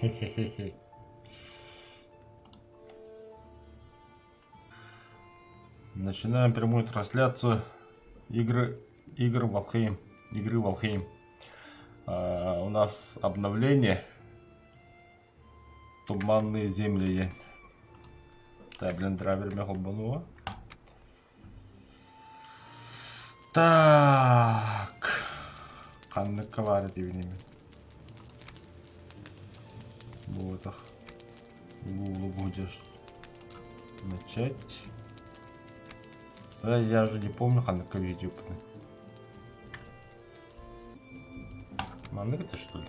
Хе-хе-хе. Начинаем прямую трансляцию игры, игр Valheim. Игры Valheim. А, у нас обновление. Туманные земли. Так, блин, драйвер холбануо. Так. Ханныкка баар этибин эми. Буотах. Лулу будешь начать. Я уже не помню ханныкка видео. Маннык это что ли?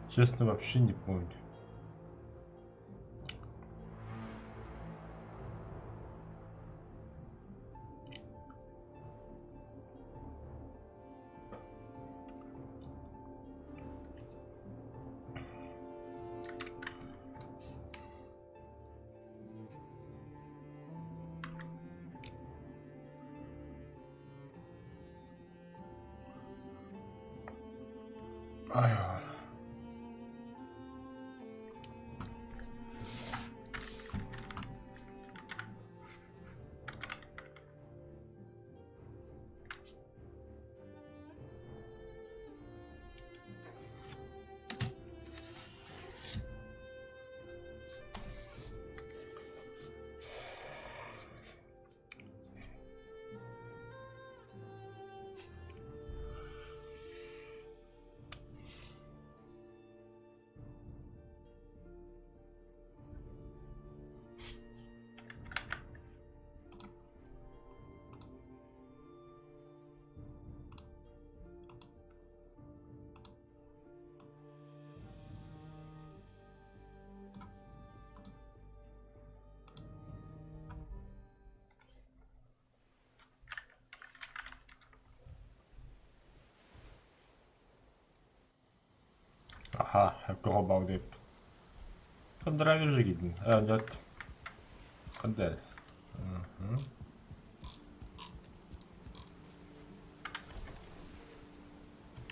Честно, вообще не помню. Ай. Аха, холбообут эбит. Драйвер же гидин. А, нет. Хандар.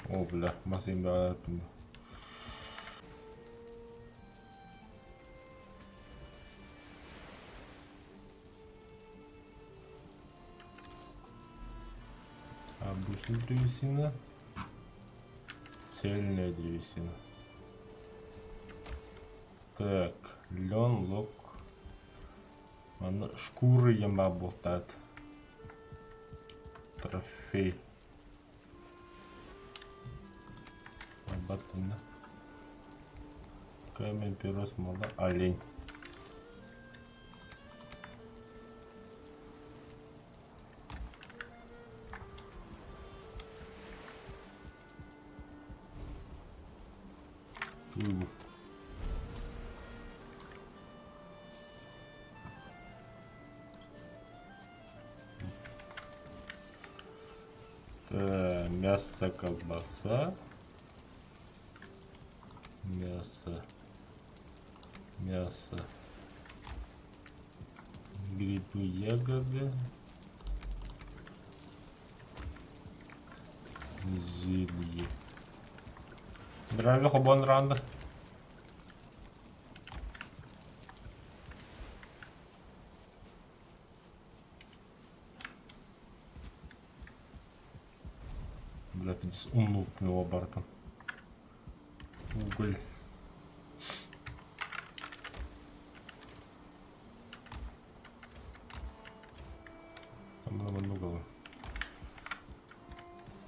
О, бля, масым баҕа Обычная древесина. Цельная древесина. Так, лен, лук. Манна шкуры диэн баар буолтаат. Трофей. Барбаттынна. Камень, перо, смола, олень. Туйбу. Мясо, колбаса. Мясо. Мясо. Грибы, ягоды. Зелье. Драйвер хобон ранда. Бля, пиздец, умнул барытын. Уголь. Там много.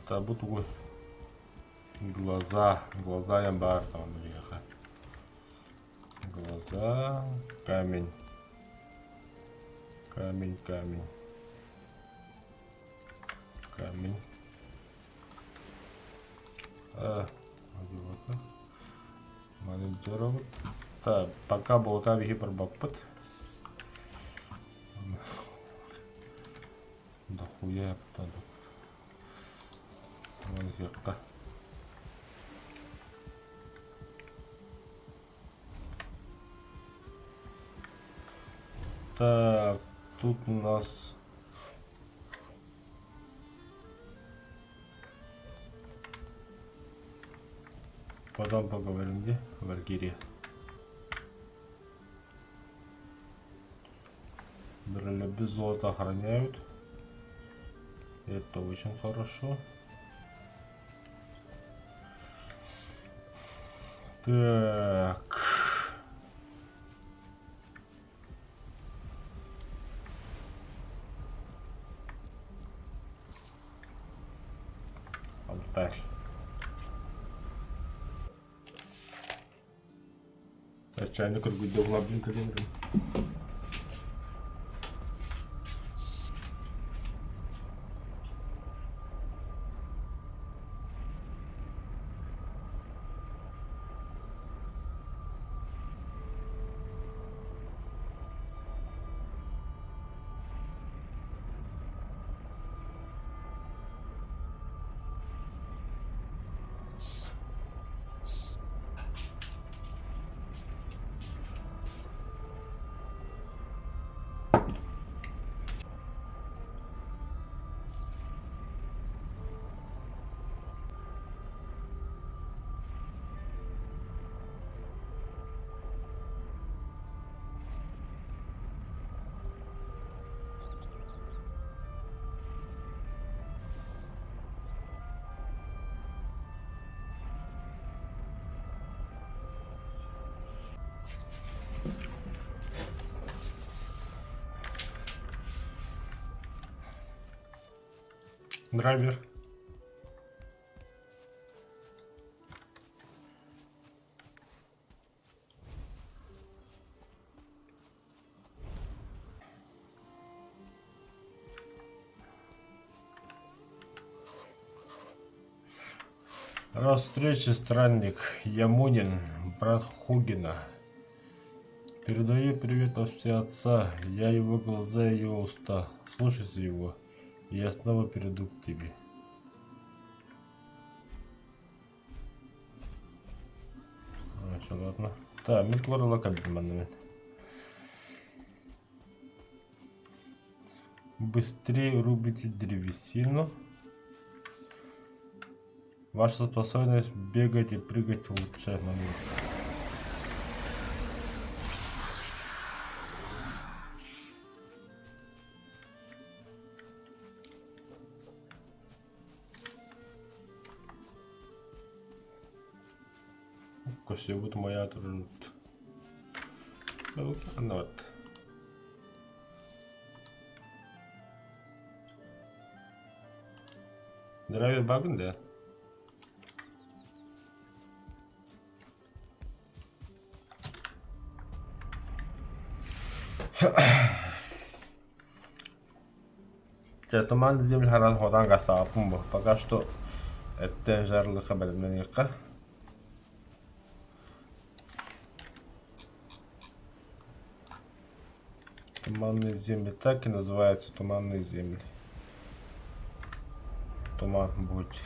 Табут уголь. Глаза. Глаза я бар там Глаза. Камень. Камень, камень. Камень. А, Менеджеров. Так, пока болта биһи барбаппыт. Дохуя Вон Так, тут у нас Потом поговорим где? Валькирия. Без золота охраняют. Это очень хорошо. Так. Алтарь. Чайник үргүйдэ улаблин кэлин. Драйвер. Раз встречи, странник Ямунин, брат Хугина. Передаю привет от все отца, я его глаза и его уста. Слушайте его, и я снова перейду к тебе. А, ладно. Так, мин тугар кабин Быстрее рубите древесину. Ваша способность бегать и прыгать улучшает момент. Көстүбүт моя турут. Вот. Драйвер багын да? Чэ, туман земль харан хотан гастааппын бу. Пока что эттэн жарлыха бэлэмнэниэххэ. Туманные земли так и называются туманные земли. Туман бучер.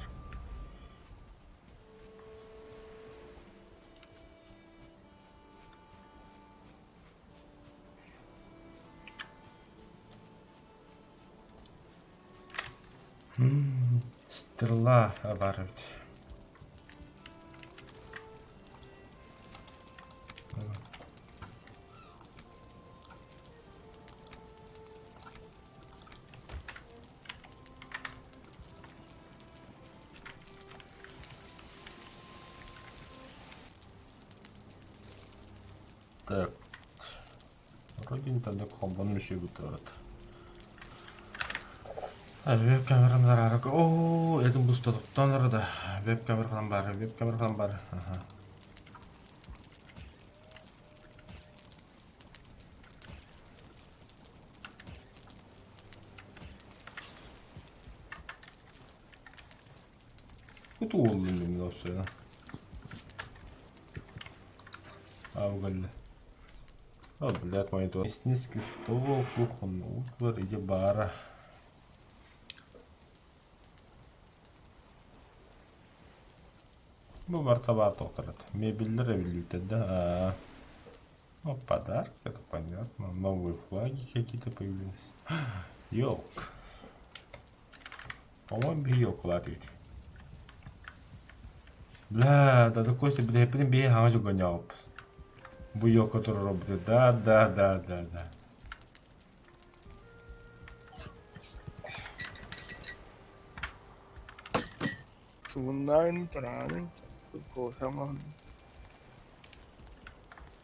Стрела баар эбит. Так. Вроде интернет холбонун үчүгэй турат. Веб-камерам О, это бустатыктан да. Веб-камерам бар, веб-камерам бар. Ага. Куту болдум мен осы. А, угольный. О, блядь, монитор. Мясницкий стол, кухонный утварь, иди бара. Бу барта баар тоқтарат. Мебеллер эбиллибиттэр да. Ну, подарок, это понятно. Новые флаги какие-то появились. Елка. По-моему, елка ведь. Бля, да такой себе, бля, бие хаҥа дьуганяоппут. Бу ёлка туруорбут. Да, да, да, да, да. Сууннаан тараанын кофе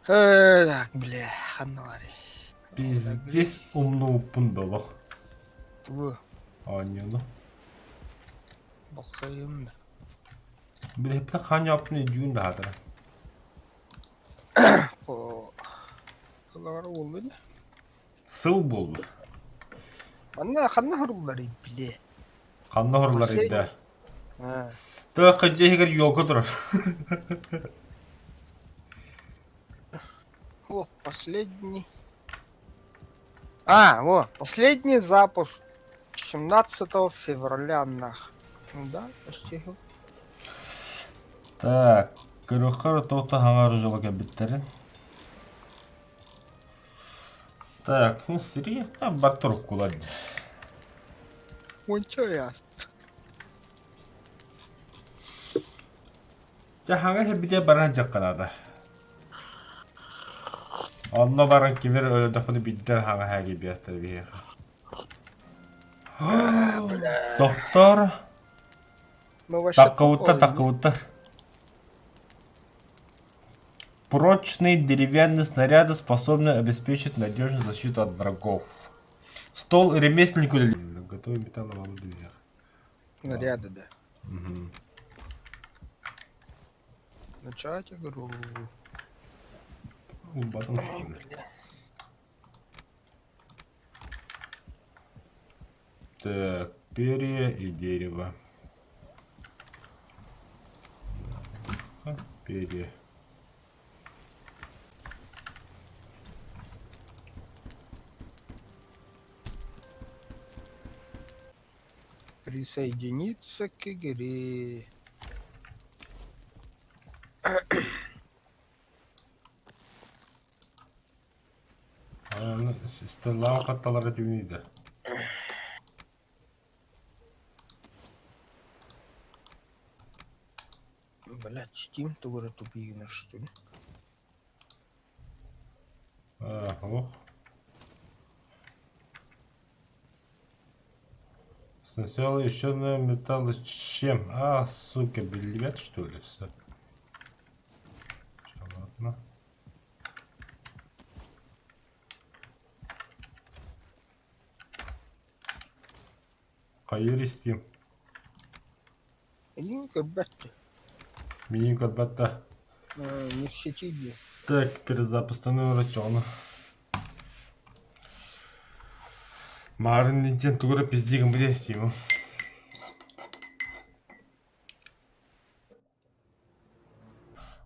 Так, бля, ханна барый? Пиздец умнубуппун да олох. Тугу? Оонньууну. Балхайым да. Билэһиппитэ хаан дьааппын өйдүүн да аатара. О, Кылаҕар уоллун. Сыл буолла. Манна ханна хорулларый биле? Ханна хорлар Бассейн. да? А, Тыа дьиэһигэр елка турар. О, последний. А, во, последний запуск 17 февраля нах. Ну да, почти. Так, көрүөххэ туохта хаҥар дьоло кэлбиттэрин. Так, ну сири, там бар туруккулар дии. Уонча ыйаас. Дьэ хаҥа иһэрбитигэр баран дьахханаата. Онно баран кимир өлөрдөхпүнэ биирдэ хаҥа иһэ биэртэр биһиэхэ. Доктор Мы вообще таккыбыттар тупой. таккыбыттар. Прочные деревянные снаряды способны обеспечить надежную защиту от врагов. Стол ремесленнику Готовый металлолом дверь. Снаряды, да. Угу. Начать игру. Батон, что ли? Бля. Так, перья и дерево. А, перья. Присоединиться к игре. Аны стеллаах хатталара түүнүйдэ. Блять, Steam тугура тупигина, что ли? А, ох. Сначала еще на металл с чем? А, сука, билет что ли? Всё. Всё, ладно. Хайыр истиим. Эйигин көрбөт Миигин көрбөт да. Не в сети дии. Так, перезапустаны врачону. Марын диэн тугу эрэ пиздиигин бу диэстиим.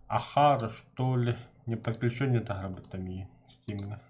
Ахара, что ли? Не подключен таһарбыттам миигин Стимҥа.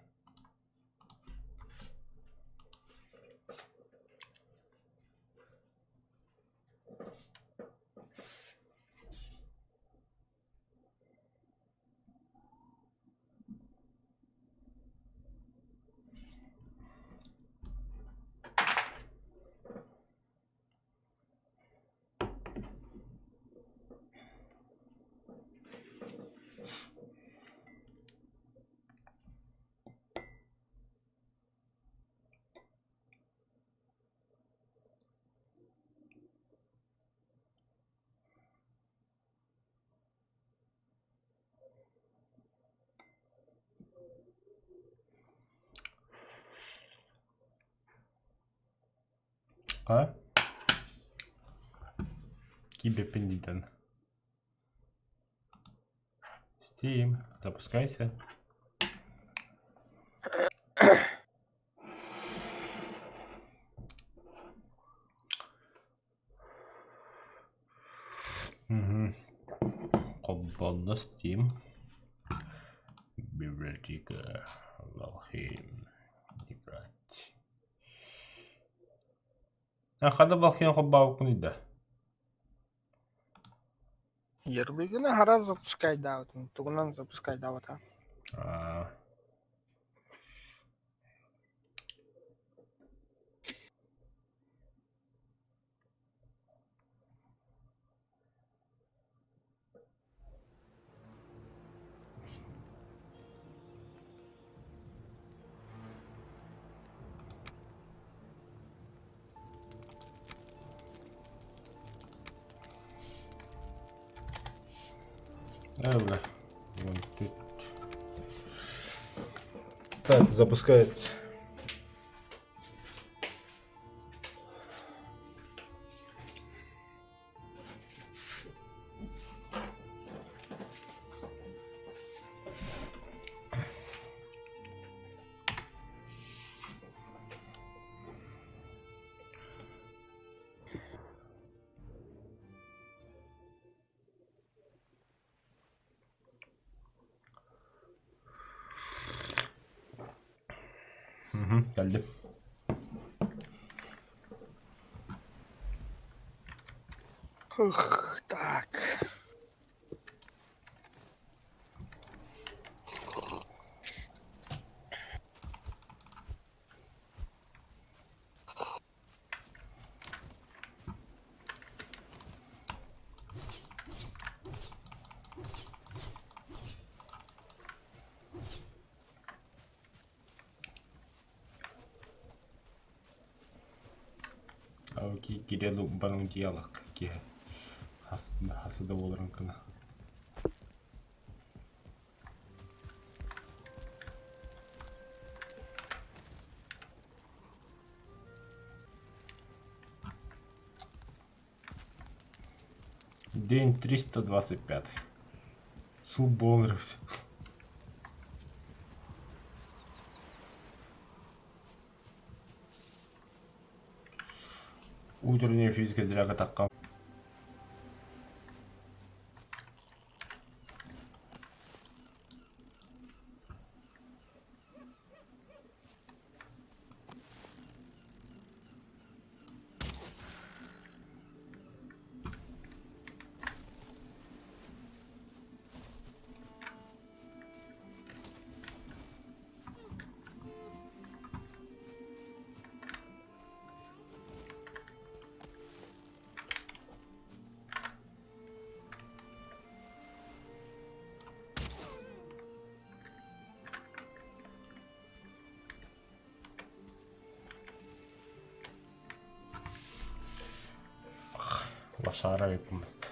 А? Киберпиндитен. Steam, запускайся. Угу. Холбонно Steam. Библиотека Valheim. Играть. А хада Valheim холбообуккун да? Ярлыгына хара запускайдаабытын, тугунан запускайдаабата. А, Э, Вон тут. Так, запускается. Кэллим. Ух, так. Киирэн баран утуйалак киэһэ хас да буоларын гына. День 325. Субонрывся. Утренняя физика зря такка. Лошара эппит.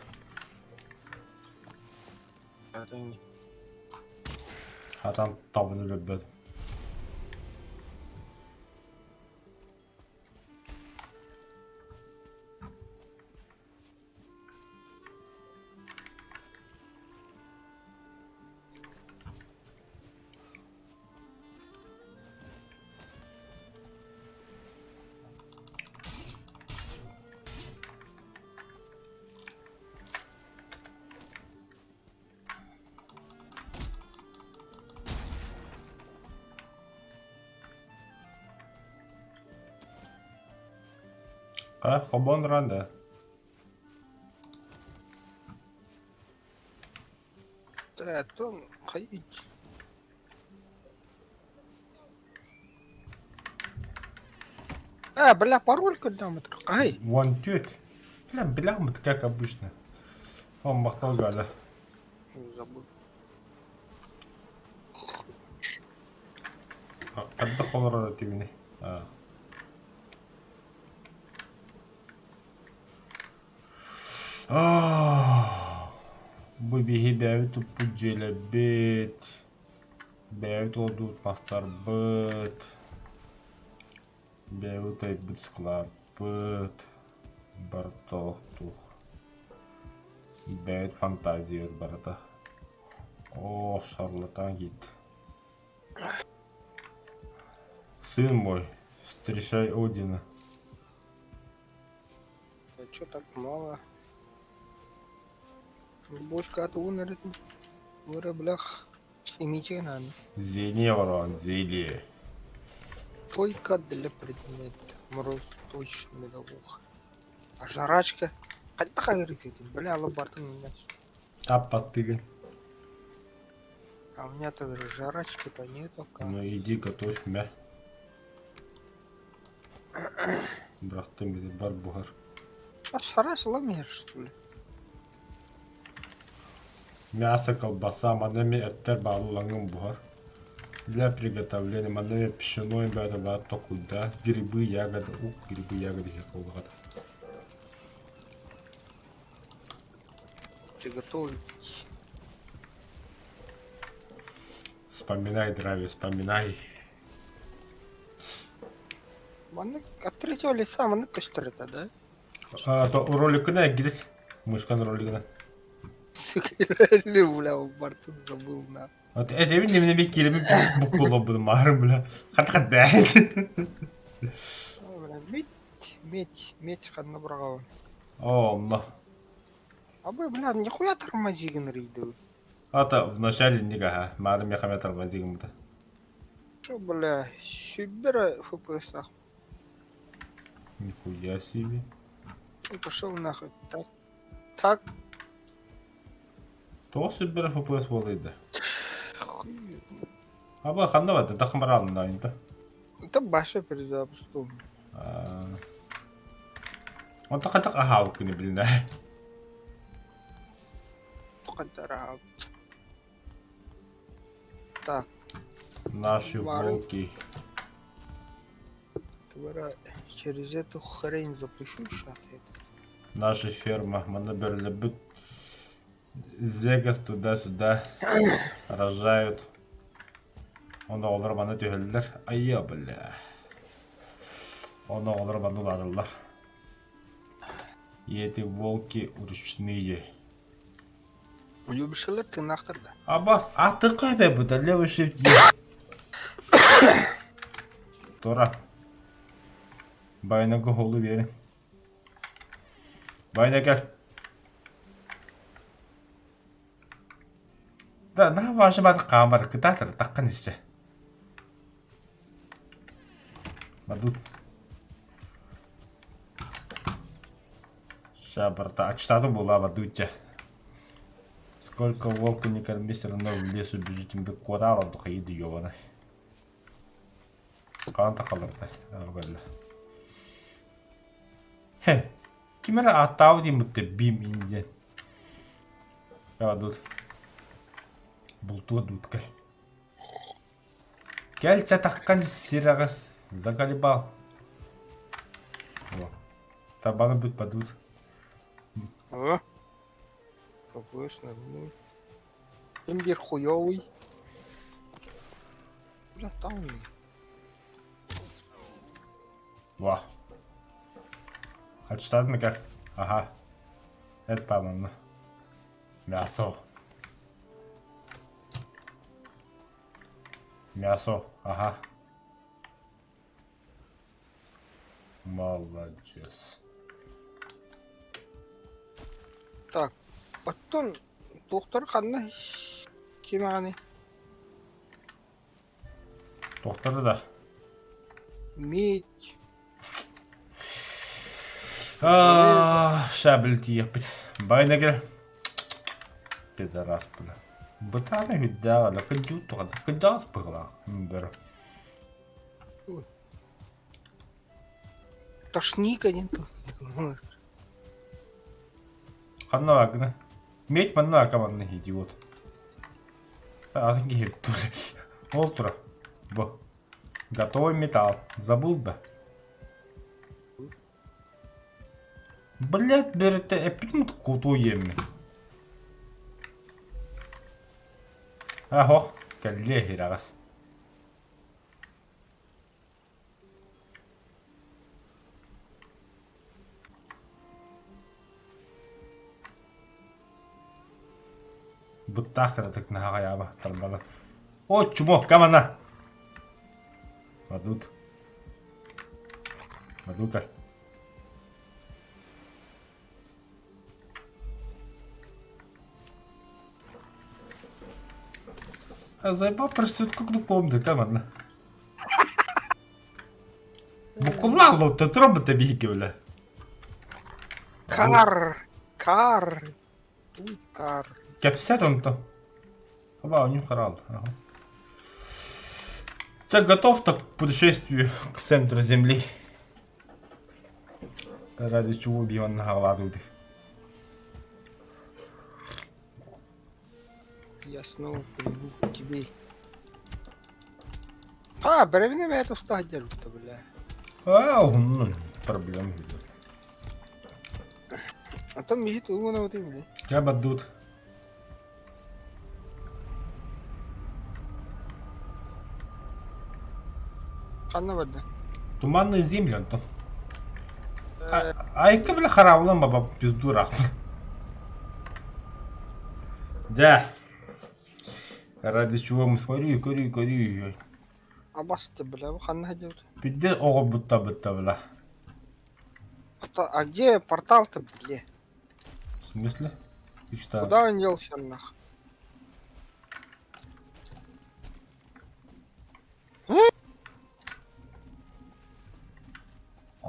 Хатан табын өлөрбөт. А, хобон ранда. Тон хайить. А, бля, пароль когда мы Ай, One тють. Бля, бля, как обычно. Он махнул гада. забыл. Хадда холорор тибини. А. Бу биһи бэйэбит туппут дьиэлэрбит, бэйэбит олордубут мастарбыт, бэйэбит айбыт склаппыт, барыта олохтуох. Бэйэбит фантазиябыт барыта. Оо, шарлатан гид. Сын мой, встречай Одина. А чё так мало? Бочка от умер, блях. Химичи надо. Зене ворон, зелье. Только для предмета. Мороз точно медовуха. А жрачка? Хотя говорит, бля, лабартын у Таппаттыгын. А у меня тоже жрачки-то нету. Как. Ну иди готовь мя. Бырахтым били бар буһар. А сарай сломаешь, что ли? Мясо, колбаса, манна эмиэ эттэр бааллаҥын буһар. Для приготовления манна эмиэ пшено бөҕө баар токуйда, грибы, ягоды, ук, грибы, ягоды иһэ Приготовить. Вспоминай, Драви, вспоминай. Маннык от третьего лица маннык көстөр этэ да? А, то роликына эргитис. Мышкан ролигына. Бля, бартын забыл на. Вот этэбин немне би киирэмин плюс буккуллобун маарым бля. Хат хат бэт. Бля, медь, медь, медь ханна быраҕабын. О, онно. Абы, бля, нихуя тормозигын рейдыбы. Ата в начале нигаха, маарым мехаме тормозигын Шо, бля, сүүрбэ FPS-таах. Нихуя себе. И пошел нахуй. Так, так. Тоҕо сүүрбэ FPS буолуйда? Аба ханна барда? Дахмаралында ойунта. Это баша перезапуск. Онто хатак аһаабыт күнү билинэ. Тухантараабыт. Так. Наши волки. Твара через эту хрень запущу сейчас этот. Наша ферма, манна берлебит Зегас туда-сюда рожают. Оны оҕолор манна түһэллэр. Айа, бля. Оны оҕолор манна улааталлар. И эти волки ручные. Уйубшылар тыыннаахтар да. Абас, аты кайда бу левый shift Тора. Байнаго холу биэрин. Байна кэл. Да, на ваша бат камера кытаатыр таххан исчэ. Бадут. Ща, брата, ачтаду була бадутя. Сколько волка не корми, все равно в лесу бежит, им бы курала, духаиды ёбаный. Хаан тахалартай, көрдө. Хе, ким эрэ ааттаабыт диэн бим диэн. Тут бултуа дуут кэл. Кэл чатаххан сирэҕэс заколебал. Табаны бүт падут. А? Повышено, ну. Имбирь хуёвый. Бля, там. Ва. Хачтадын кэл. Аха. Эт паманна. Мясо. Мясо. Аха. Молодец. Так, оттон туохтар ханна симэҕиний? Туохтары да. Медь. Аа, шабель тиийэппит. Байнага пидорас бля. Бытаана үрдээҕэ да кырдьыбыт туҕа кырдьаҕас быһыылаах бөрө. Тошника диэн тыл. Ханна бааргына? Медь манна баарга манна идиот. Атын киһи Ол тура. Бу. Готовый металл. Забыл да? Блядь, бөрөтө эппитим кутуу иэммин. Аһох, кэллиэ иһирэҕэс. Быттаах кыратык наһаҕайаама тарбана. О, чмо, камана! Мадут. Мадука. А заебал проститутку клубком, да камана. Букуллаах тотура биһиги бile. Кар! Кар! Тут кар. Кэпсэт онто. Аба, у них орал. Ага. Ты готов так к путешествию к центру Земли? Ради чего убьем на халадуды? Я снова приду к тебе. А, бэрэбинэ бэйэ туста сылдьар эбит бля. А, ну, проблем. А то миһит угунабытый бля. Я бадут. Ханна барда? Туманные земли, Антон. Айка, бля, хараблан баба пизду рахман. Да. Ради чего мы смотрю, көрүү, көрүү. Абасты, бля, бу ханна сылдьыбыт? Пизде оҕо бутта бутта, бля. А где портал-то, бля? В смысле? Ты что? Куда он делся, нах?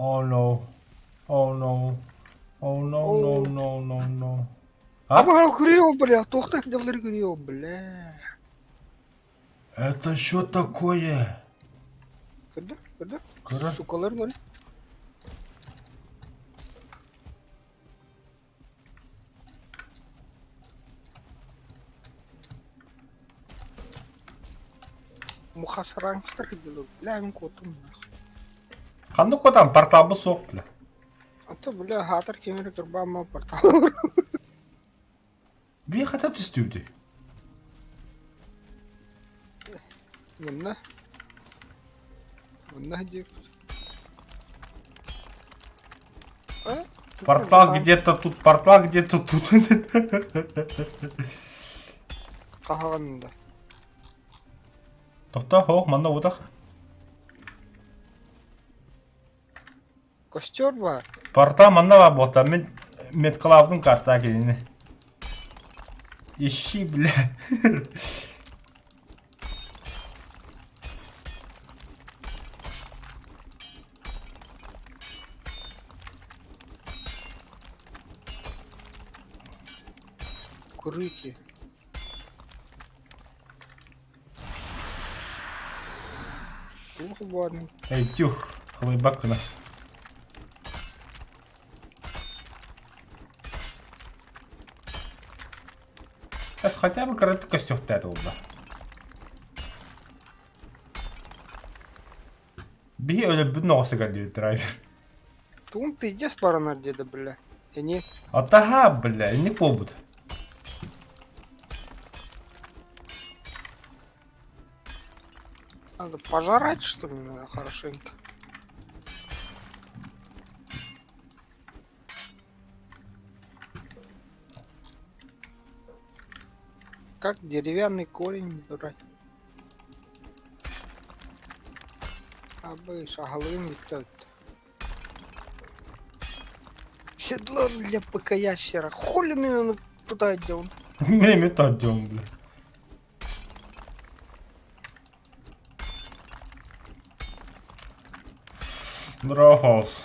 Oh no. Oh no. Oh no, no, no, no, no. А? Аба көрüyor бля, туохтан дьаллары көрüyor бля. Это что такое? Көрдө, көрдө. Көрө. Сукалар көрө. Мухасраңстар дылы, бля, мин куотум нах. Ханнык куотан порталбыт суох бля. А то бля, хаатар кемери турбаама портал. Бии хата түстүүбүтүй? Манна. Манна диир. А? Портал где-то тут, портал где-то тут. Хаһаҕын да. Тохтоо, ох, манна утах. Костер баар. Портал манна баар буолта. Мин медклавдын карта кинини. Ищи, бля. Курите. Туох буолан Эй, тюх, хлыбакына. Сейчас хотя бы кратко костюхтает улда. Биһи өлөрбүт ноҕосугар диир драйвер. Тугун пиздец баранар диэдэ бля. Эни Атаха, бля, не буолбут. надо пожрать что ли надо хорошенько. Как деревянный корень брать? Абы шагалым бүттө. Седло для ПК ящера. Хули меня туда дел? Мен тардьон, бля. Дрофаус.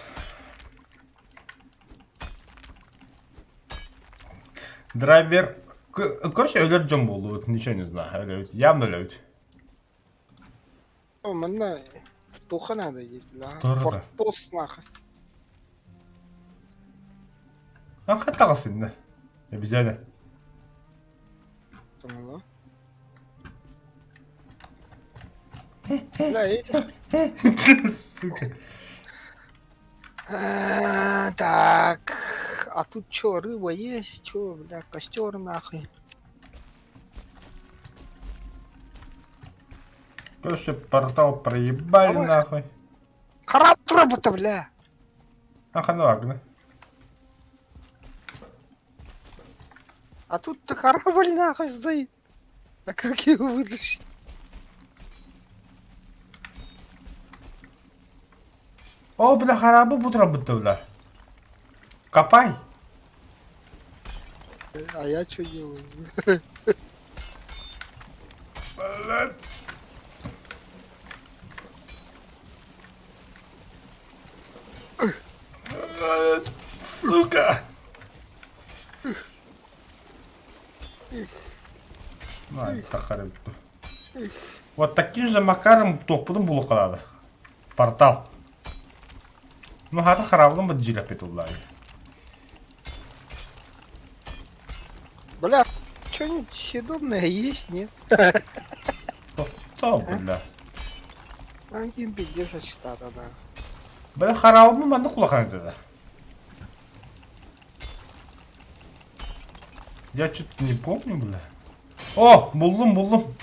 Драйвер. Короче, өлөр дьон буоллубут, ничего не знаю. Өлөбүт, явно өлөбүт. Манна туха надо есть, бля. Тура да. Форпост нахуй. А хаттаҕас иннэ. Эбизэне. Поняла. Бля, эти- Сука. А, Так, а тут чё, рыба есть? Чё, бля, костер нахуй? Короче, портал проебали Давай. нахуй. Харап робота, бля! Аханагна. А тут-то корабль нахуй стоит. А как его вытащить? О, бля, харабы бутра бутта, бля. Копай. А я что делаю? Блядь. Блядь, Сука. На, тахары Вот таким же макаром топпутун булуққа надо. Портал. Ну, хата харабылын бит жилеп бит Бля, что-нибудь съедобное есть, нет? То, бля. Там пиздец штата, да. Бля, харабылын манды кулахан да. Я что-то не помню, бля. О, булдум, булдум.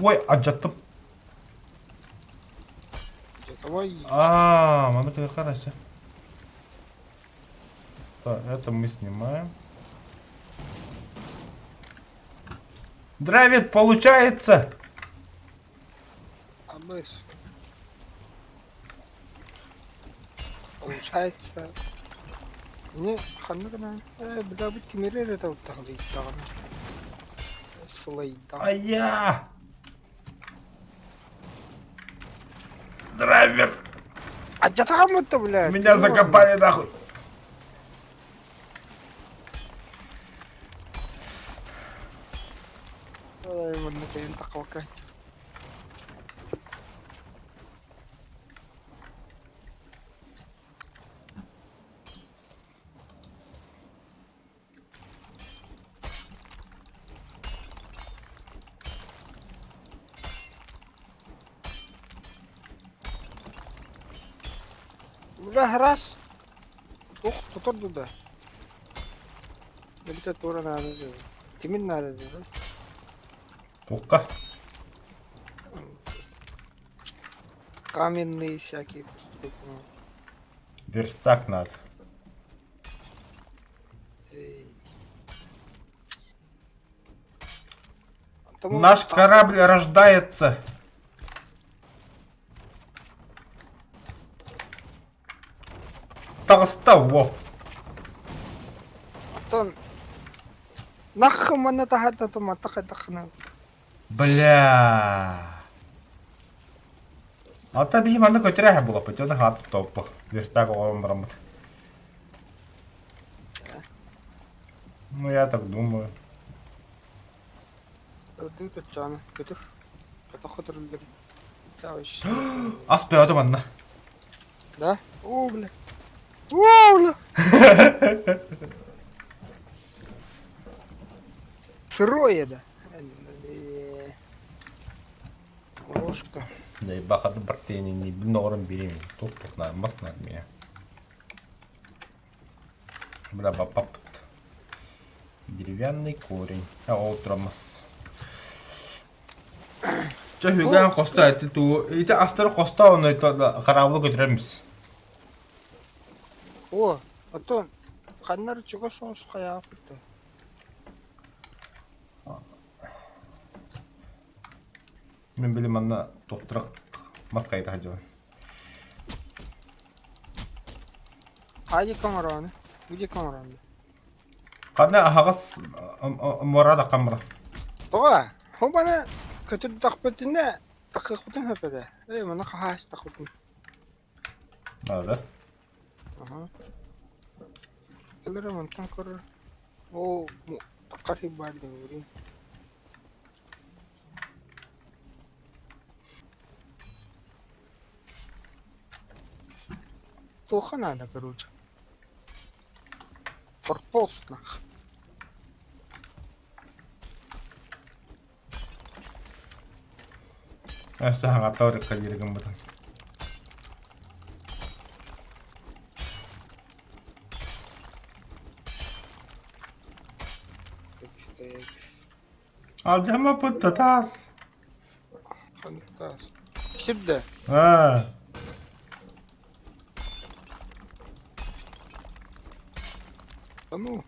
Ой, ажаттым. Давай. А, маны кырасы. Так, это мы снимаем. Драйвит, получается! Абыс. Получается. Не, ханна гына. Э, бля, бу тимири эрэ таҕылыйдаҕына. Сылайдаҕына. А я! Драйвер! Алдьатаҕаммыт блядь. Меня закопали нахуй! Ой, манна кэлин тахалка. Бля, раз. Ух, тутар да. Эбитэ туора наада дии. Тимир наада дии. Туохха? Каменные всякие постройки. Верстак надо. Эй. Тому Наш там- корабль рождается. Таҕыста, во. Оттон наххы манна таһарда туматта хайдаххына. Бля. Ата биһи манна көтүрэ буолаппыт, дьоно хаат топпу. Верстак оҕолон бараммыт. Ну, я так думаю. Ырдыы тутчааны көтөр. Көтөх көтөрүллэр. Ас бөҕөтө манна. Да? Оо, бля. Оо, бля. Сырое, да. Горошка. Да бахады бартыйны билин берем. Тук тук нармас нармия. Бля, бапапыт. Деревянный корень. А ол турамас. Чэ хүгээн хосто эти туу ити астары хосто ону хараабылы көтүрэммис. О, а то ханнар чугас соҕус хайааппыт да. Мин били манна туохтара мас хайта сылдьабын. Хайа оҥороonu? Где оҥороonu? Ханна аһаҕас муора да хаммара. Тоҕо? Хо бана көтүрдөхпүтүнэ такыахпытын сөп этэ. Ээ, маны хаһаастахпытын. Надо. Аха. Кэлэрэ мантан көрөр. Ол таккар баар диэн Плохо надо, короче. Форпост нах. Өссө хаҥатта орыкка диэри гыммытын. Алдьаммаппыт татаас. Сирдэ. Аа. Да ну.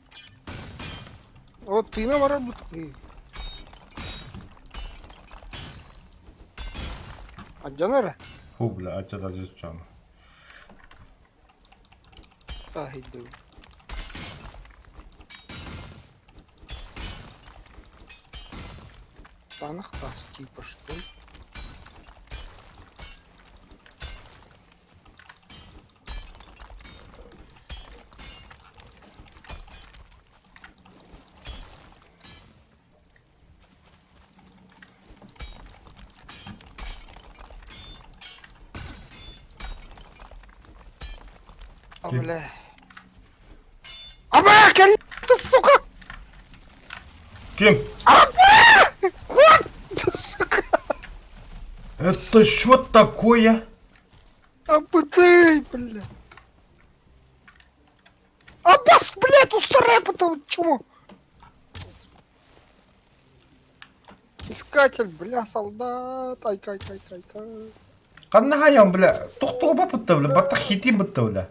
Вот тыына барарбыт. Алдьанар. Фу, бля, аччата дьон. Таһыйдым. Танах тас типа что ли? А, бля. А, бля, ты, сука! Ким? А, бля! Кот! Сука! Это что такое? А, ты, бля! А, бас, блядь, устарай потом, чмо! Искатель, бля, солдат, ай, ай, ай, ай, ай. Ханна хаайан, бля, тохтообоппут да, бля, баттах хитиим бытта, бля.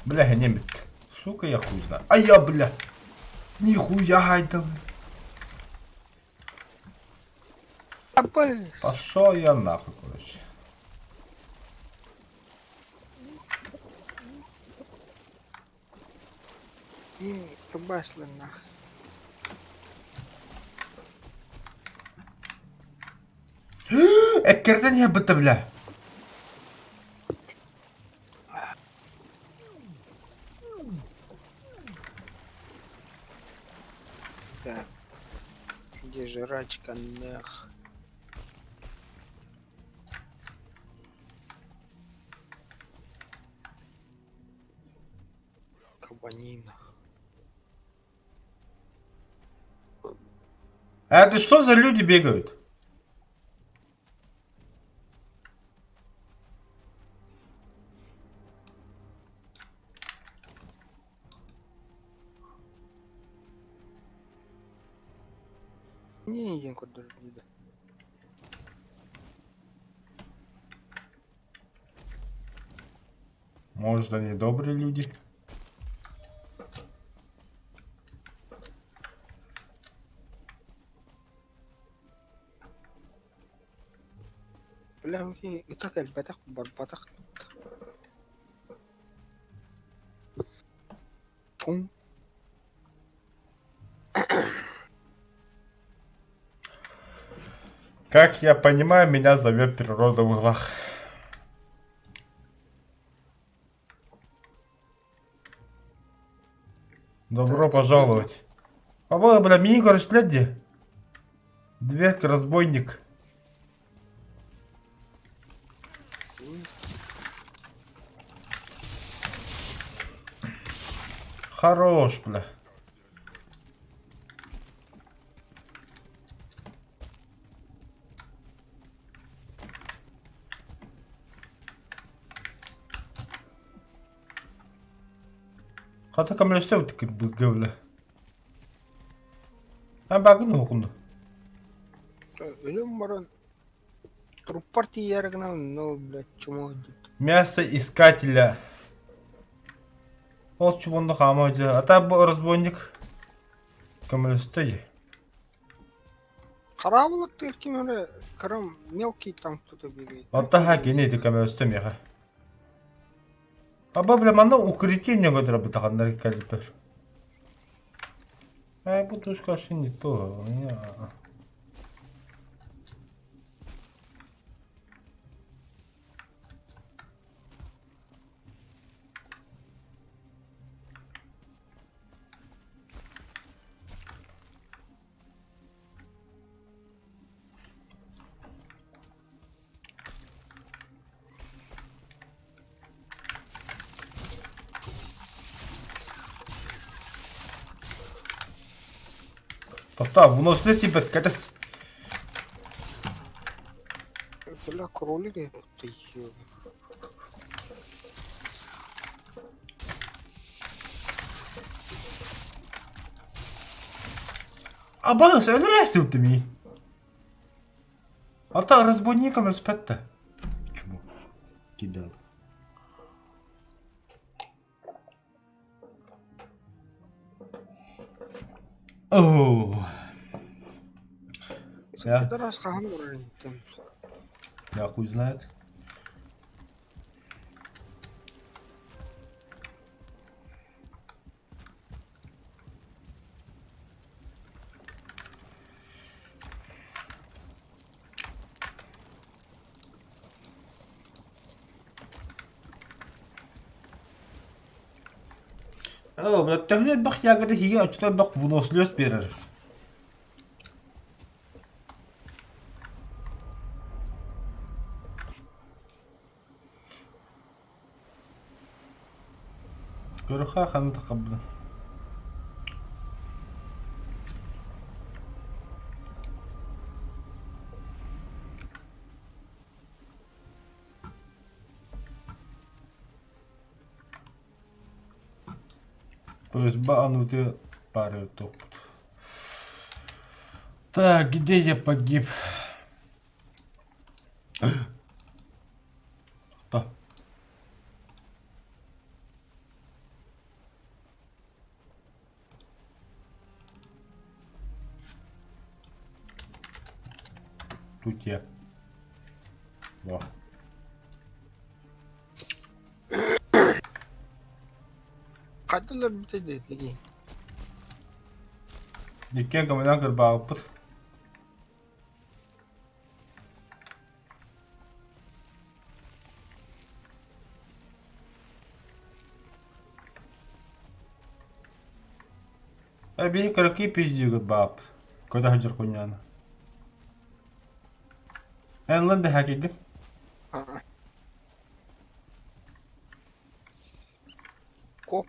Бля, хэнем бит. Сука, я хуй знаю. А я, бля. Нихуя хайда, бля. Пошел я нахуй, короче. Табашлы нахуй. Эккирден иһэ бля. Так. Где жрачка нах? Кабанина. А это что за люди бегают? Не, диэн көрдөрдө. Может, они добрые люди? Бля, ытах элбэтэх барбатах. Фу. Как я понимаю, меня зовет природа в углах. Добро Так, пожаловать. А бля, мини, короче, где? Дверка, разбойник. Хорош, бля. Хата көмөлөстө бля. А багын окунду. Өлөн баран труппар тиийэр гына, ну, блядь, чмо дит. Мясо искателя. Ол чубунду хаама А та бу разбойник көмөлөстө. Хараабылык ким эрэ кырам мелкий там кто-то бегает. Оттаха кини ити көмөлөстө миэхэ. Аба бля манна укрытие не көтөрө бутаханнар кэлбэр. А бу тушка вообще не то. Тоқта, выносливость типа катас. Бля, кролик ты ё. Абаас өлөрөөсү ми. Ата разбойникам өспөттө. Чему? Кидал. Оу. Я, Раз хаһан барар я хуй знает. Оо, бля, төһөнө элбэх ягода хиге очто элбэх выносливость берер. Көрөхө ханы тақабын. То есть бануты пары топ. Так, где я погиб? Тут я. Во. Хайдалар бүтэ диэтигин. Иккиэн көмөлөөн кырбаабыппыт. Эбии кыракый пиздиигит бааппыт. Көтө сылдьар кунньааны. Эн ылан дэһээкийгин. Коп,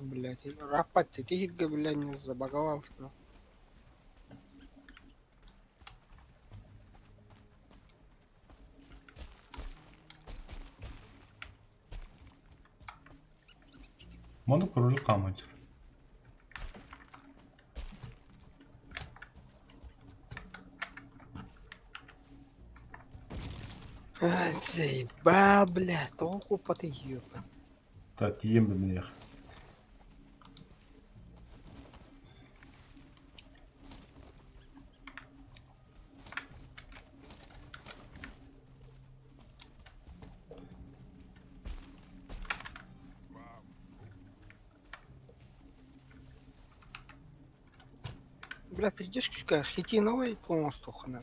блядь, рапать тихо, блядь, не забаговал. Манна кролик хааман сир. Заебал, блядь, тоҕо куоппатый ёба. Так, тиийэн биминиэх. Бля, пиздишь, какая хитиновая полностью хана.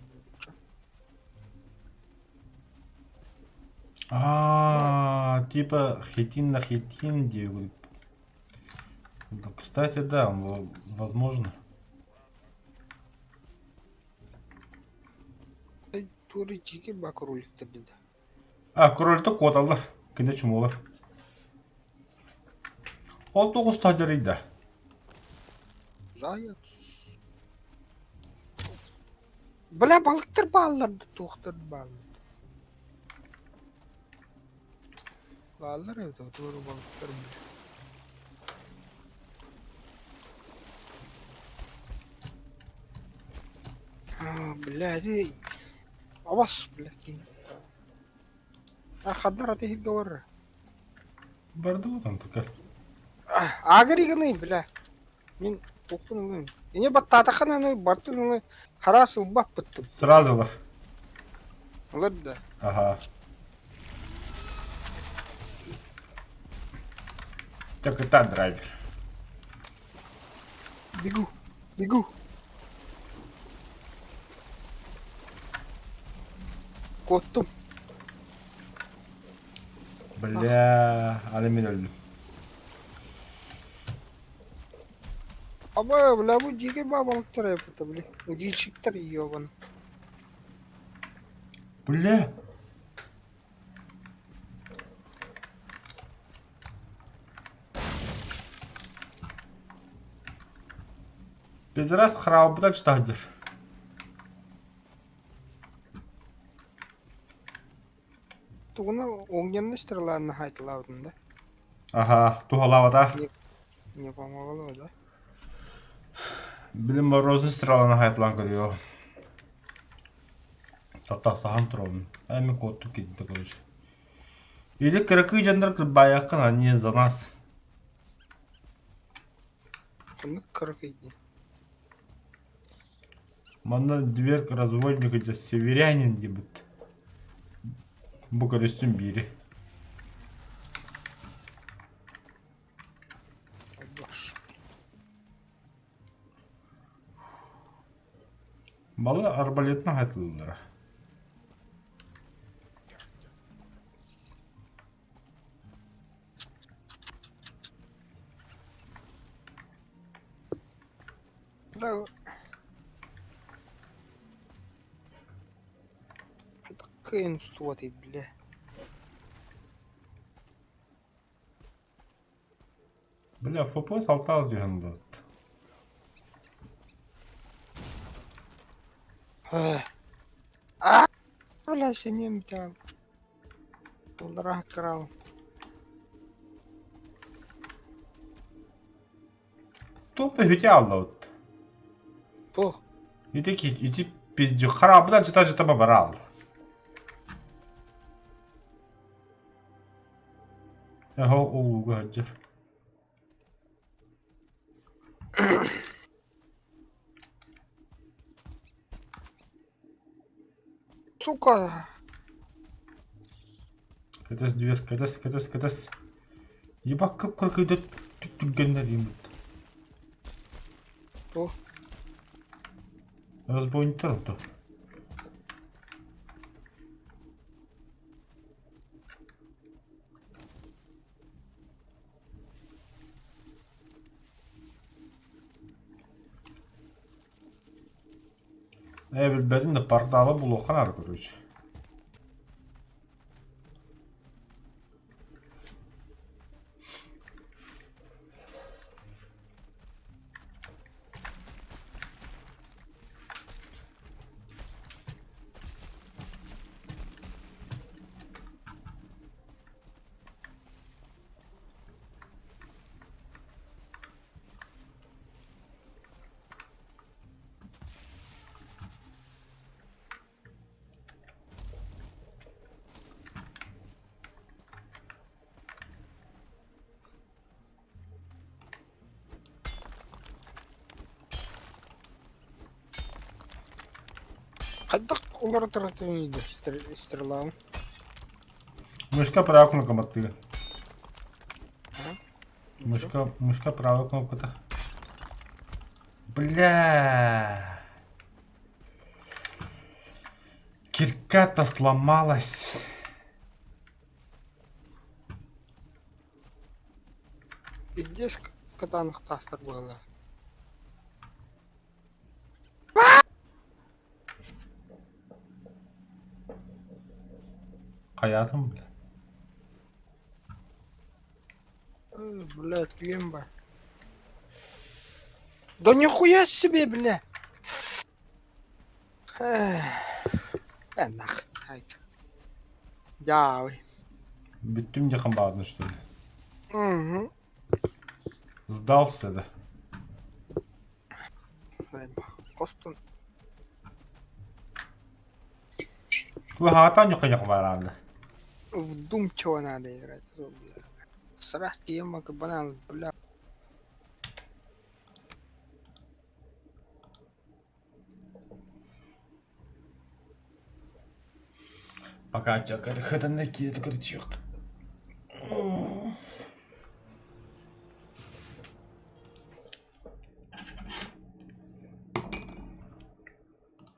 А, типа хитин на хитин диэбит. Кстати, да, возможно. Тури чики ба кроликтар деді. А, кроликты куоталлар. Кине чумулар. Ол тоҕус таһдьарыйда. Заяц. Бля, балыктар бааллар да туохтар бааллар. Бааллар эбит, туору балыктар бля. А, бля, ди... Абас, бля, кин. А, хаддар аты хирге бар. Барды там такая. Агри гыный, бля. Мин тохтун ылым. Ине баттаатаххына аны бартын ылы хараас ылбаппыттым. Сразу лар. Ылар да. Ага. Так это драйвер. Бегу, бегу. Куоттум. Бля, аны мин өлдүм. Аба, бля, бу дьиикэй баа балыктар эппитэ, бля. Удильщиктар ебан. Бля! Пидорас хараабыта чытаһдыр. Тугуна огненный стреланы хайтылаабытын да? Аха, туһалаабата. Не помогло, да? Билим морозный стреланы хайтылаан көрүө. Таттахсахан туробун. Эми куоттук киирдэ короче. Или кыракый дьоннор кырбаайаххын они за нас. Ханнык кыракый дии. Манна дверь разводник идет северянин диэбит. Бу көрүстүм биири. Балы арбалетынан хатылылара. Бля, кыайан устубатый бля. Бля, FPS алтаал түһэн ылбыт. А, бля, сэниэм бүтэ Ыллара крал. Тупо үтэ аллабыт. Туох? Ити ити пиздюк хараабытан чыта-чыта бараал. Эһо улууга сылдьар. Сука! Кэтэс дверь, кэтэс, кэтэс, кэтэс. Ебать, как кыркыйда түп-түргэннэр ииммит. Туох? Разбойниктар ото. Ээ билбэтим да порталы булуохха наада короче. Хайдах олорор стрелаҕын? Мышка правая кнопка баттыыр. Мышка, мышка правая кнопката. Бля. Кирка-то сломалась. Пиздец кытаанахтаахтар быһыылаах. Хайаатым бля. Бля, пьем ба. Да нихуя себе, бля! Э, нах. Дьаабый. Бүттүм диэххин баҕардын что ли? Угу. Сдался да. Хостон. Хаатаан ньукка бараанна. Вдумчиво надо играть. Бля. Срать ема банан, бля. Пока чакар хатанна киет кричок.